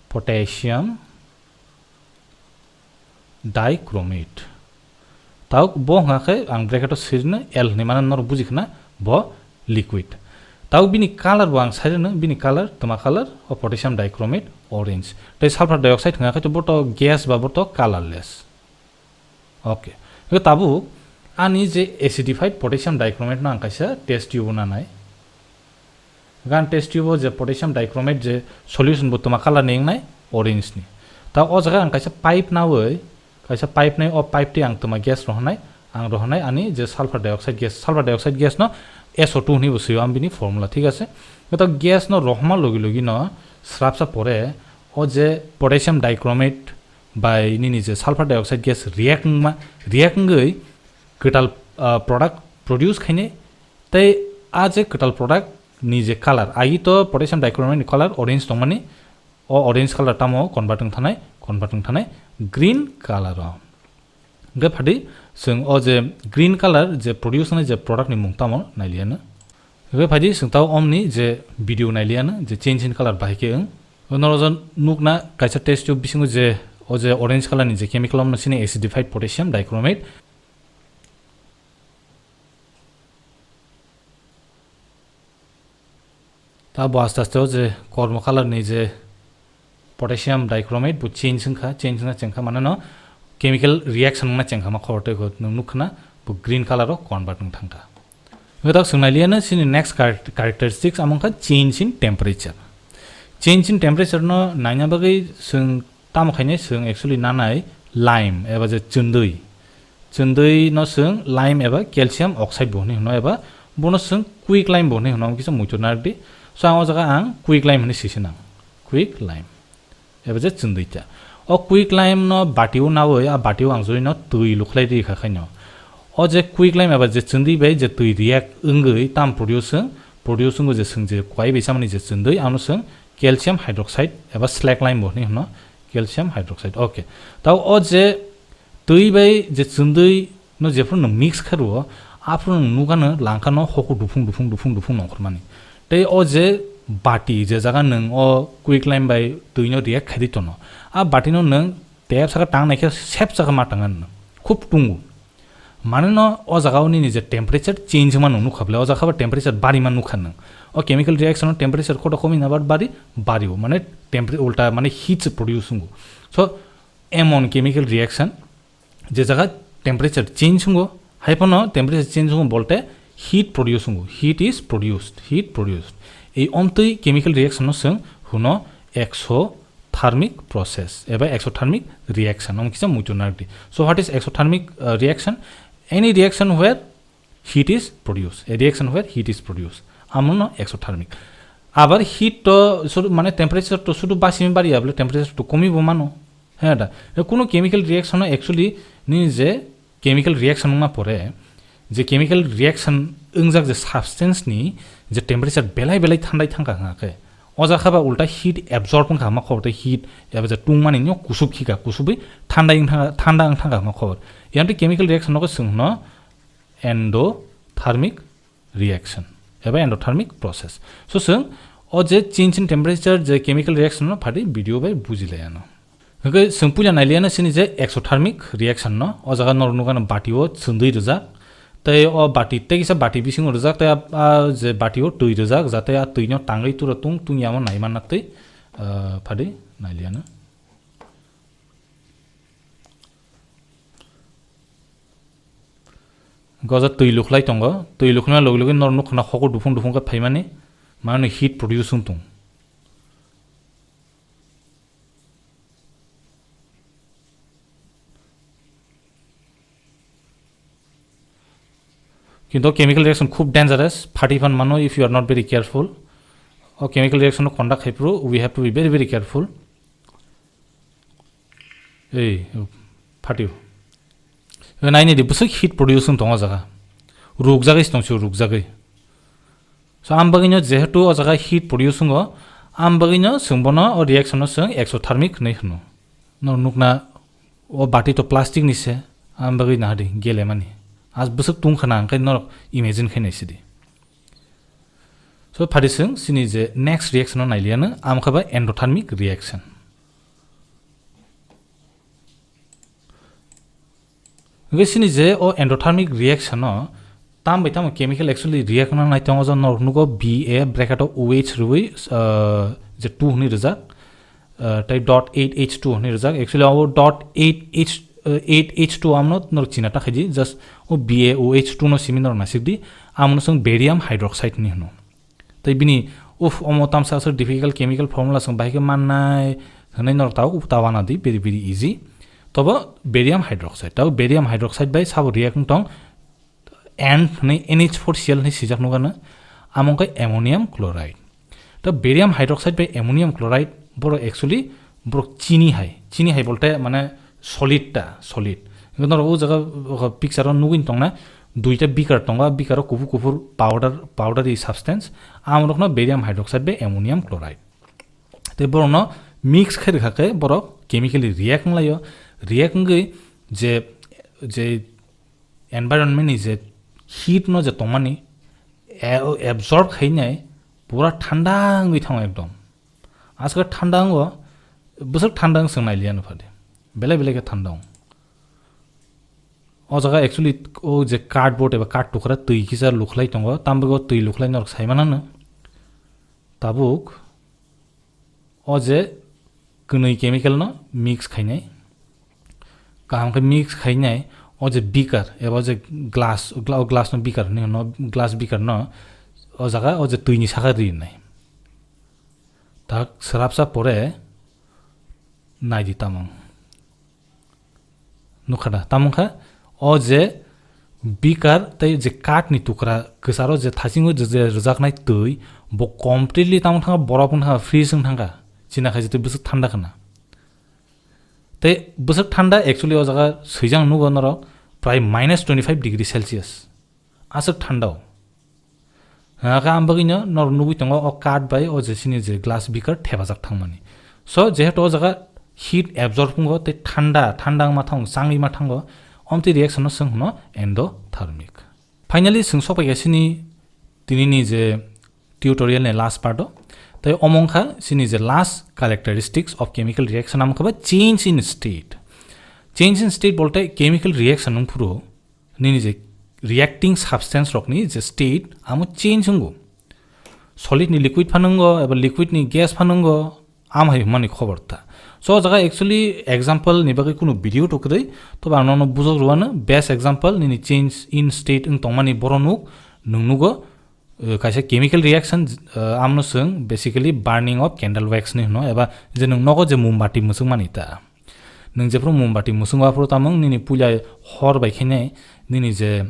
potassium dichromate. Tabuk bo hwnka khe ang bracket o sirino L hinwi mano norok buji khna bo liquid. Tabuk bini color bo ang sairino, bini color twma color o potassium dichromate orange. Tei sulfur dioxide hwnka khe to bo to gas ba bo to colorless. Okay. Hwnkhe tabuk ani je acidified potassium dichromate no ang kaisa test tube o nanai. Gan test tube o je potassium dichromate je solution bo twma color ni wngnai orange ni. Ta o jaga ang kaisa pipe nawi, kaisa pipe nai, o pipe twi ang twma gas rohornai, ang rohornai ani je sulfur dioxide gas, sulfur dioxide gas no S O two hinwi bo swio ang bini formula, thik ase? Ta gas no rohorma logi logi no srapsa pore o je potassium dichromate bai nini je sulfur dioxide gas react wngma, react wngwi kwtal, ah, product produce khainai, tei a je kwtal product ni je color, agi to potassium dichromate ni color orange tongmani, o orange color tamo convert wng thanai, convert wng thanai green color o. Hwnkhe phaidi chwng o je green color je produce wngnai je product ni mung tamo nailiyano. Hwnkhe phaidi chwng tao omni je video nailiyano je change in color bahai khe wng. Norok je nukna kaisa test tube bisingo je o je orange color ni je chemical omno sini acidified potassium dichromate. Ta bo aste aste o je kormo color ni je potassium dichromate bo change wngkha, change wngna chengkha, mane no chemical reaction wngna chengkha ma khobor tei kho nwng nukha na bo green color o convert wng thangkha. Hwnkhe tak swng nailiyano sini next char-, characteristics amo wngkha change in temperature. Change in temperature no naina bagwi swng tamo khainai, swng actually nanai lime eba je chwndwi. Chwndwi no swng lime eba calcium oxide bo hinwi hwno eba bono swng quicklime bo hinwi hwno, kisa muitu narwkdi. So ang o jaga ang quicklime hinwi sisi nang. Quicklime. Eba je chwndwi ta. O quicklime no bati o nawi, a bati o ang jori no twi lukhlai ri kha khaino. O je quicklime eba je chwndwi bai je twi react wngwi tam produce wng, produce wngwi je swng je kwai bai chamani je chwndwi, ano swng calcium hydroxide eba slack lime bo hinwi hwno, calcium hydroxide. Okay. Tao o je twi bai je chwndwi no jephuru no mix kha rwo, aphuru no nukha no langkha no hoku duphung duphung duphung duphung nongkhormani. Tei o je bati je jaga nwng o quicklime bai twi no react khaidi tono, a bati no nwng tep saka tang naikhe sep saka ma tang ano khub tungo. Mane no o jaga o nini je temperature change ma nwng nukha bwle, o jaga ba temperature bari ma nukha nwng. O chemical reaction o temperature koto komi na bar bari, bari o, mane temper-, ulta mane heat se produce wngo. So, emon chemical reaction je jaga temperature change wngo, hai phano temperature change wngo bolte heat produce wngo, heat is produced, heat produced. Ei omtwi chemical reaction no swng hwno exothermic process eba exothermic reaction, omo kisa muitu narwkdi. So what is exothermic, uh, reaction? Any reaction where heat is produced, a reaction where heat is produced. Amo no exothermic. Abar heat to sudu, mane temperature to sudu basimi bari ya bole temperature to komi bo mano. He da. E kuno chemical reaction no actually nini je chemical reaction wngma pore, je chemical reaction wngjak je substance ni je temperature belai belai thandai thangkha hwnga khe, o jaga ba ulta heat absorb wngkha hwnma khobor tei heat eba je tungmani no kusuk khika, kusubwi thandai wng thangkha, thanda wng thangkha hwnma khobor. Yang tei chemical reaction no khe swng hwno endothermic reaction eba endothermic process. So, swng o je change in temperature je chemical reaction no phaidi video bai buji lai ano. Hwnkhe swng puila nailiya no sini je exothermic reaction no, o jaga norok nukha no bati o chwndwi rijak. Tei o bati, tei kisa bati bisingo rijak, tei a, a je bati o twi rijak, jate a twi no tangwi tura tung, tung yamo nai manna twi, ah, phadi nailiya no. Goja twi lukhlai tongo, twi lukhlai logi logi nor nukha na hogo dufung dufung khe phaimani, mane heat produce wng tong. Kintu chemical reaction khub dangerous, phati phan mano if you are not very careful. O chemical reaction no conduct khai phuru, we have to be very, very careful. Ei, phatio. Naini di bwswk heat produce wng tongo o jaga. Rukjagwi se tongsi rukjagwi. So, ang bagwino jehetu o jaga heat produce wngo, ang bagwino chwng bono o reaction no chwng exothermic hinwi hwno. No nukna o bati to plastic ni se, ang bagwi nahadi gelemani. As bwswk tungkha na, hwnkhe norok imagine khainai sidi. So, phadi chwng chini je next reaction no nailiyano, amo khe ba endothermic reaction. Hwnkhe chini je o endothermic reaction no tam bai tamo chemical actually react wngna nai tongo, o jaga norok nugo B A bracket o O H rwui, ah, je two hwnwi rijak, ah, tei dot eight H two hwnwi rijak. Actually, o dot eight H, ah, eight H two amno norok china ta khaidi, just o B A O H two no simi norok naisik di, amno chwng barium hydroxide hinwi hwno. Tei bini, uff, omo tamsa aswk difficult chemical formula chwng bahai khe mannai hwnwi norok tabuk uff ta wana di, very, very easy. Tobo barium hydroxide, tabuk barium hydroxide bai sabo react wng tong, and hwnwi N H four Cl hwnwi swijak nukgano, amo wngkha ammonium chloride. Ta barium hydroxide bai ammonium chloride borok actually borok chini hai, chini hai bolte mane solid ta, solid. Hwnkhe norok o jaga o picture o nugwi tongna duita beaker tongo, beaker o kuphur kuphur powder, powdery substance, amorokno barium hydroxide bai ammonium chloride. Tei borokno mix khe rwkha khe borok chemically react wnglaio, react wngwi je, je environment ni je heat no je tongmani a-, absorb khainai pura thanda wngwi thango ekdom. Aswk thanda wngo, bwswk thanda wng chwng nailiya no phadi. Belai belai khe thanda wng. O jaga actually o je cardboard eba card tukra twi kisa lukhlai tongo, tambogo twi lukhlai norok sai manano. Tabuk o je kwnwi chemical no mix khainai, kaham khe mix khainai, o je beaker eba o je glass, gla-, o glass no beaker hinwi hwno, glass beaker no o jaga o je twi ni saka rinai. Tak swrapsa pore naidi tamo. Nukha da, tamo kha o je beaker tei je card ni tukra kwcharo je thasingo je, je rwjaknai twi, bo completely tamo thangkha, borok wng thangkha, freeze wng thangkha, china khai je twi bwswk thanda khna. Tei bwswk thanda actually o jaga swijang nugo norok prai minus twenty five degree Celsius. Aswk thanda o. Hwnkhe ang bagwino norok nugwi tongo o card bai o je chini je glass beaker thepajak thangmani. So, jehetu o jaga heat absorb wngo tei thanda, thanda wngma thango, changwi ma thango, omtwi reaction no chwng hwno endothermic. Finally, chwng sokpaikha chini tinini je tutorial ni last part o. Tei omo wngkha chini je last characteristics of chemical reaction, amo khe ba change in state. Change in state bolte chemical reaction wng phuru nini je reacting substance rokni je state amo change wngo. Solid ni liquid phano wngo, eba liquid ni gas phano wngo, am hai hwnmani khobor ta. So, o jaga actually example ni bagwi kunu video to kwrwi, tobo ang nono bujok rwano best example nini change in state wng tongmani boro nuk, nwng nugo, eh, kaisa chemical reaction, eh, amno chwng basically burning of candle wax ni hwno, eba je nwng nogo je mombati mwchwngmani ta. Nwng jephuru mombati mwchwngo aphuru tamo nini puila hor bai khe nini je,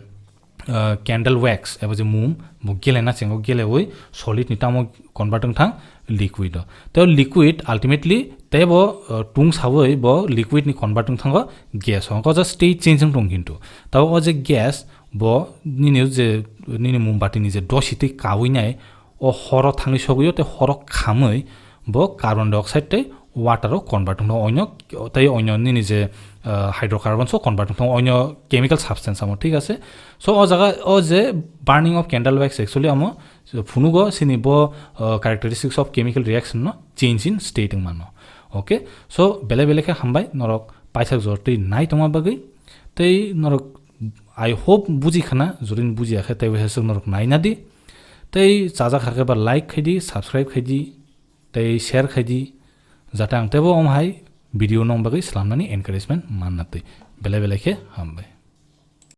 ah, candle wax eba je mum bo gele na chengo, geleui solid ni tamo convert wng thang liquid o. Tei o liquid ultimately tei bo, ah, tung saui bo liquid ni convert wng thango gas o. Hwnkhe o jaga state change wng tong kintu. Tabo o je gas bo nini je, nini mombati ni je dosi tei kaui nai o horo thangwi sogwi o tei horo khamwi bo carbon dioxide tei water o convert wngkha oino, tei oino nini je, ah, hydrocarbons o convert wngkha oino chemical substance amo, thik ase? So, o jaga o je burning of candle wax actually amo phunugo sini bo, ah, characteristics of chemical reaction no change in state wngmano. Okay, so belai belai khe hambai norok paithak jor twi nai tongma bagwi, tei norok I hope buji khana, jodin bujiya khe teibo heswk norok naina di. Tei chajak hakhe ba like khai di, subscribe khai di, tei share khai di. Jate ang teibo om hai video nong bagwi slamnani encouragement manna twi. Belai belai khe hambai.